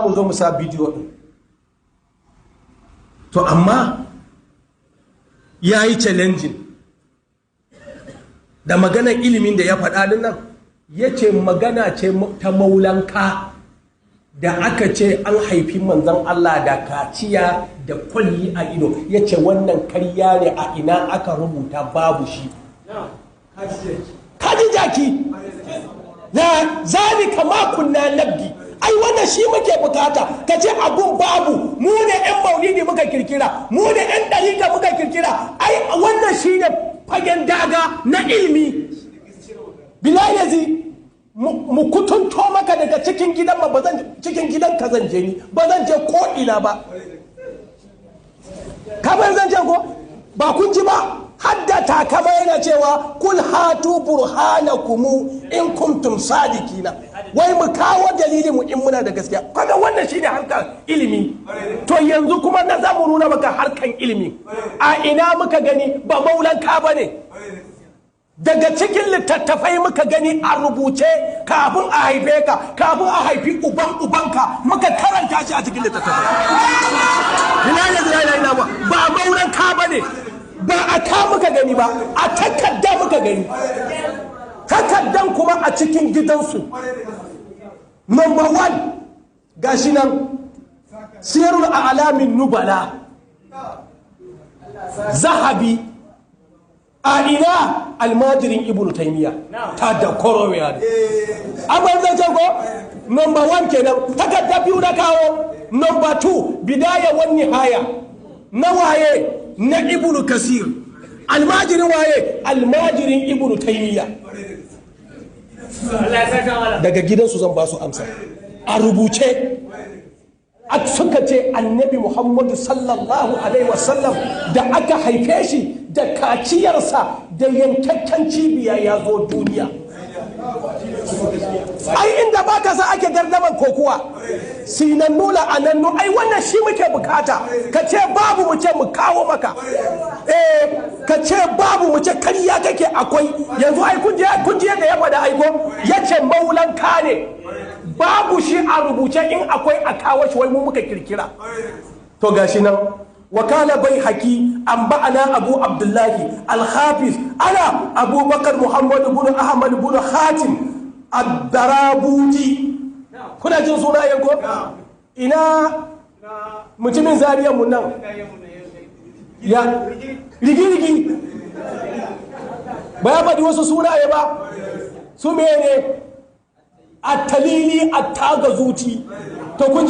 Mu zo mu sa bidiyo din. To amma ya yi challenging da maganar ilimin da ya faɗa din nan, ya ce magana ce ta maulanka da aka ce an haifi Manzan Allah da kaciya da kwalli a ido. Ya ce wannan karya ne, a ina aka rubuta? Babu shi. Kaji jaki na zalika ma kunna nabgi. Ai wannan shi muke bukata, ka ce abun babu, mu ne yan maulidi muka kirkira, mu ne yan ɗarika muka kirkira. Ai wannan shi ne fagen daga na ilimi. Bilahi mu kutunto maka daga cikin gidan ma, bazan cikin gidan ka zan je, ni ba zan je ko ina ba. Kamar zan je ko ba kun ji ba, hadda takama yana cewa kul hatu burhanakum in kuntum sadiqina, wai mu kawo dalili mu in muna da gaskiya. Kaga wannan shine harkar ilimi. To yanzu kuma na zamu nuna maka harkan ilimi a ina muka gani, ba maulanka bane. Daga cikin littattafai muka gani a rubuce kafin a haife ka, kafin a haifi uban ubanka, muka karanta shi a cikin littattafai. Ina ba ba maulanka bane, ba a ka muka gani ba, a takarda muka gani, takardan kuma a cikin gidansu. Number one, gashi nan, Siyarul A'lamin Nubala, Zahabi. A ina? Almajirin Ibnu Taymiya ta da korowiya ne. Amma zan ce ko number one kenan, takarda biyu na kawo. Number two, Bidaya wan Nihaya na waye? Na Ibnu Kasir. Almajirin waye? Almajirin Ibnu Taymiya. Daga gidansu zan ba su amsa a rubuce. Suka ce Annabi Muhammadu sallallahu alaihi wasallam da aka haife shi da kaciyarsa da yankakken cibiya ya zo duniya. Ai inda baka sa ake gardaman kokuwa, sinannu la'anannu. Ai wannan shi muke bukata, ka ce babu, mu ce mu kawo maka. Eh, ka ce babu, mu ce karya kake, akwai. Yanzu ai kun je da ya faɗa aiko, ya ce maulanka ne, babu shi a rubuce, in akwai a kawo shi, wai mu muka kirkira. To gashi nan, wakala bai haki an ba'ana Abu Abdullahi Alhafiz ana Abubakar Muhammadu bin Ahmad bin Hatim Ad-Darabuti. Kuna jin sunayen ko? Ina mutumin Zariyan mu nan ya rigi-rigi ba ya faɗi wasu sunaye ba, su mene? At-Talili, At-Tagazuti. To kun ji.